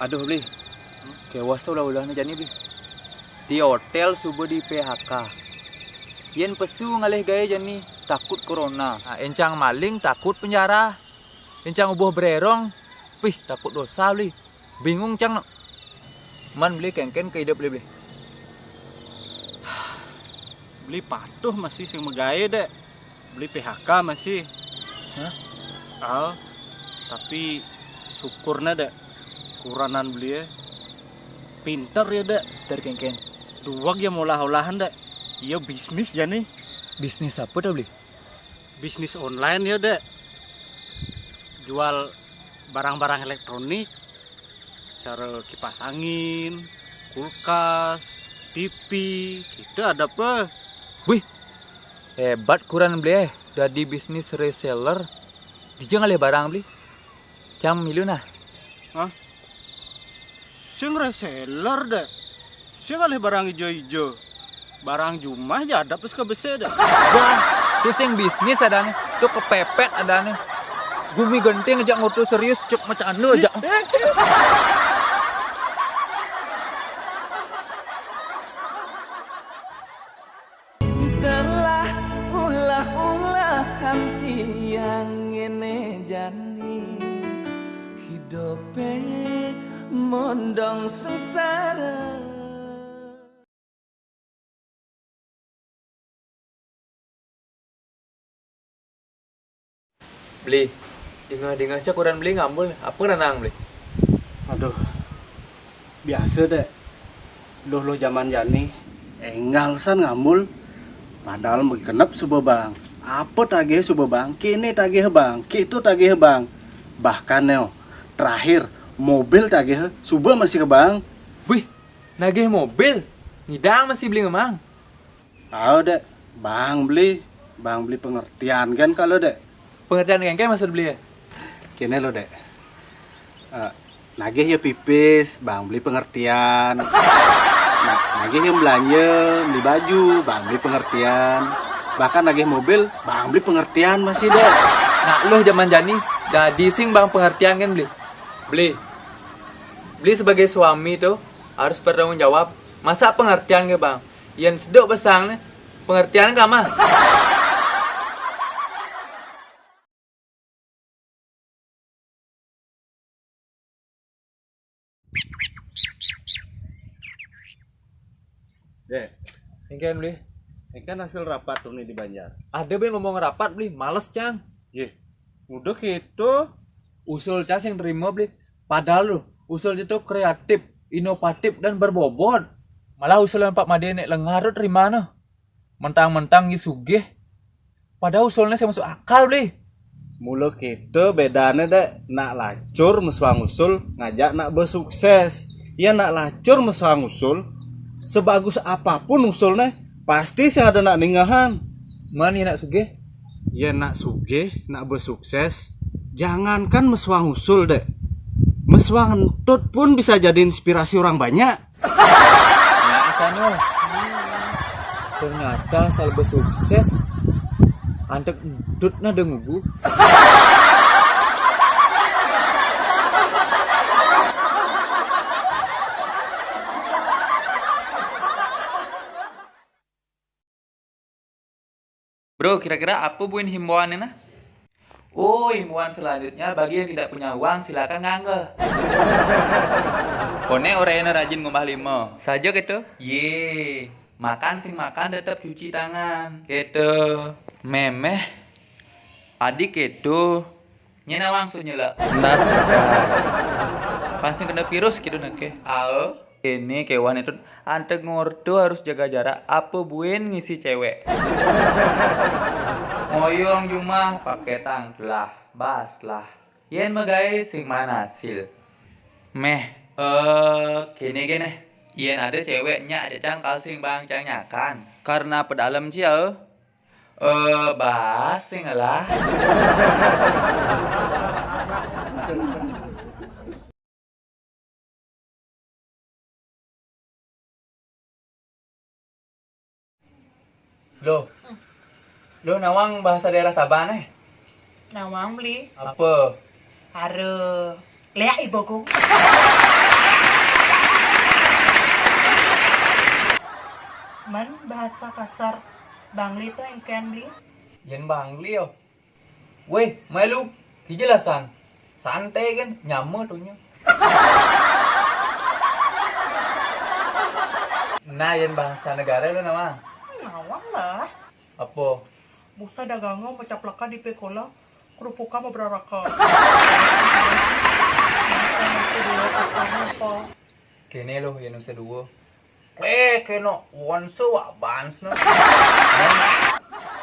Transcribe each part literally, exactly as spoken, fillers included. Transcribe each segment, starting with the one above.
Aduh, Bli. Kéwas to ulah-ulahna jani, Bli. Di hotél suba di-P H K. Yén pesu ngalih gaé jani, takut corona. Nah, encang maling, takut penjara. Encang ubuh brérong, pih, takut dosa, Bli. Bingung cang, no. Man Bli kéngkén ka idup Bli, Bli. Beli patuh masih sing magaé, Dék. Beli P H K masih. Hah? Ah, tapi syukurna, Dék. Kuranan beli ya. Pinter ya, Dék. Pinter kéngkén. Duwag ya molah-olahan, Dék. Iya bisnis ya nih. Bisnis apa dah, Beli? Bisnis online ya, Dék. Jual barang-barang elektronik. Cara kipas angin, kulkas, T V, kita ada apa? Wih, hebat kuran beli eh. Dadi bisnis reseller. Dija ngalih barang beli. Cang milu nah. Hah? Sing reseller, Dék. Sing ngalih barang ijo-ijo. Barang jumah jadap terus ka besé dah. Wah, to sing bisnis adané. To kepepet adané. Gumi genting aja ngurtu serius, cuk macam anu aja. Telah ulah-ulahan tiang ngene jani, hidupe mondong sengsara. Beli, dingeh-dingeh cak kuran beli ngambul, apa nang beli? Aduh, biasa dek. Luh-luh zaman jani, enggal san ngambul. Padahal magi genep suba bang. Apa tagih suba bang? Kini tagih bang, kitu tagih bang. Bahkan neo, terakhir mobil tagih suba masih ke bang. Wih, nagih mobil, ngidang masih beli ngemang. Tahu dek, bang beli, bang beli pengertian kan kalau dek. Pengertian kengke maksud beli ya? Kene lo dek. Eh, nagih ya pipis, bang beli pengertian. Nah, nagih yang belanja, beli baju, bang beli pengertian. Bahkan nagih mobil, bang beli pengertian masih dek. Nah, lo zaman jani, dadi sing bang pengertian kan beli? Beli. Beli sebagai suami tuh harus bertanggung jawab. Masa pengertian ke bang? Yen seduk besang nih, pengertian ka mah. Dek. Engken beli. Engken hasil rapat tuh nih di Banjar. Ada beli ngomong rapat beli, males cang. Yeh, udah gitu. Usul cang yang terima beli. Padahal lu, usul itu kreatif, inovatif, dan berbobot. Malah usul yang Pak Made nek lengar tuh terima noh. Mentang-mentang ye sugih. Padahal usulnya saya masuk akal, Bli. Mula kita bedanya dek, nak lacur mesuang usul, ngajak nak bersukses. Ya nak lacur mesuang usul, sebagus apapun usulnya, pasti sih ada nak ningahan. Man ya nak sugih? Ya nak sugih, nak bersukses, jangankan mesuang usul dek. Mesuang entut pun bisa jadi inspirasi orang banyak. Nah, asano. Ternyata salba sukses. Antek entut nah dengugu. Bro, kira-kira apa buin himbauannya nah? Oh, himbauan selanjutnya bagi yang tidak punya uang silakan ngangge. Kone orangnya rajin ngubah lima. Saja gitu. Ye, makan sing makan tetap cuci tangan. Gitu. Memeh. Adik gitu. Nyena langsung nyela. Entas. Pasti kena virus gitu nake. Ao. Ini kewan itu antek ngorto harus jaga jarak. Apa buin ngisi cewek? Ngoyong jumah pakai tang telah, bas lah. Yen megai sing mana hasil? Meh, eh, kene gene. Yen ada ceweknya aja cang kal sing bang cang nyakan. Karena pedalem cia. Eh, bas sing lah. Loh. Loh, nawang bahasa daerah Tabanan eh? Nawang beli. Apa? Are leak iboku. Man bahasa kasar Bangli to engken, Bli? Yén Bangli yo. Wéh, malu. Kijelasan. Santai kan, nyama tunya. Nah, yén bahasa negara lo nawang? Nawang lah. Apa? Busa dagangan macaplakan di pikola, kerupukan mabrarakan. Bahasa negara kasarnya apa? Kéné lo, yén nusa dua. Klék, kéno wonso wak bans no.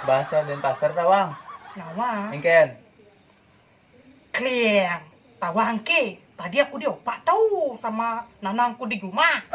Bahasa Denpasar tawang? Nawang. Engken. Kliang, tawang ké. Tadi aku diopak tau sama nanangku di jumah.